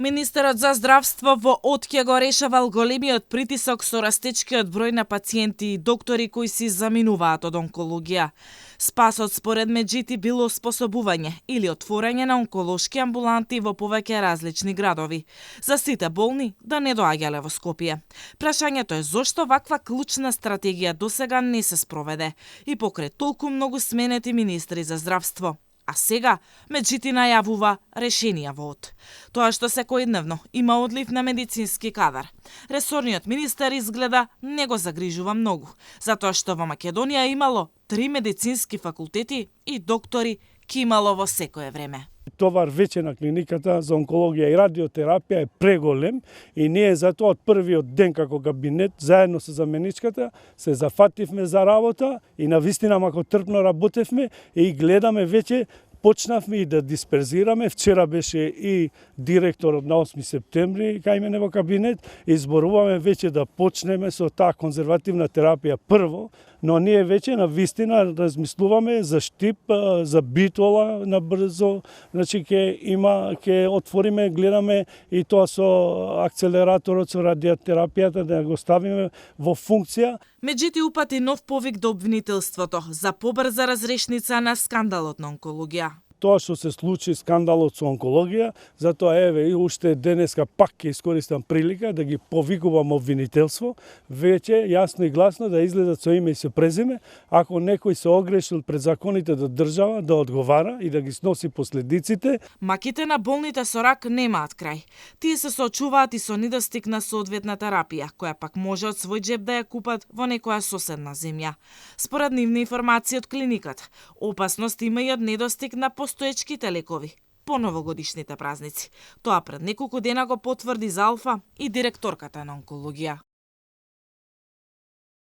Министерот за здравство во Отке го решавал големиот притисок со растечкиот број на пациенти и доктори кои си заминуваат од онкологија. Спасот според Меджити било способување или отворање на онколошки амбуланти во повеќе различни градови, за сите болни да не доаѓале во Скопје. Прашањето е зошто ваква клучна стратегија досега не се спроведе и покрај толку многу сменети министри за здравство. А сега Меджити најавува решенија во ОД. Тоа што секојдневно има одлив на медицински кадар. Ресорниот министер изгледа не го загрижува многу, затоа што во Македонија имало 3 медицински факултети и доктори кимало во секое време. Товар веќе на клиниката за онкологија и радиотерапија е преголем и ние затоа од првиот ден како кабинет заедно со заменичката се зафативме за работа и навистина мако трпно работевме и гледаме веќе почнавме и да дисперзираме. Вчера беше и директорот на 8 септември кај мене во кабинет и зборуваме веќе да почнеме со таа конзервативна терапија прво, но ние веќе на вистина размислуваме за штип, за битола на брзо, значи ќе отвориме, гледаме и тоа со акцелераторот со радиотерапијата да го ставиме во функција. Меджити упати нов повик до обвинителството за побрза разрешница на скандалот на онкологија. Тоа што се случи скандалот со онкологија, затоа еве и уште денеска пак ќе искористам прилика да ги повикувам обвинителство, веќе јасно и гласно да излезат со име и со презиме, ако некој се огрешил пред законите да држава, да одговара и да ги сноси последиците. Маките на болните со рак немаат крај. Тие се соочуваат и со недостиг на соодветна терапија, која пак може од свој джеб да ја купат во некоја соседна земја. Според нивни информации од клиниката, опасност има и од недостиг на постоечките лекови по новогодишните празници. Тоа пред неколку дена го потврди за Алфа и директорката на онкологија.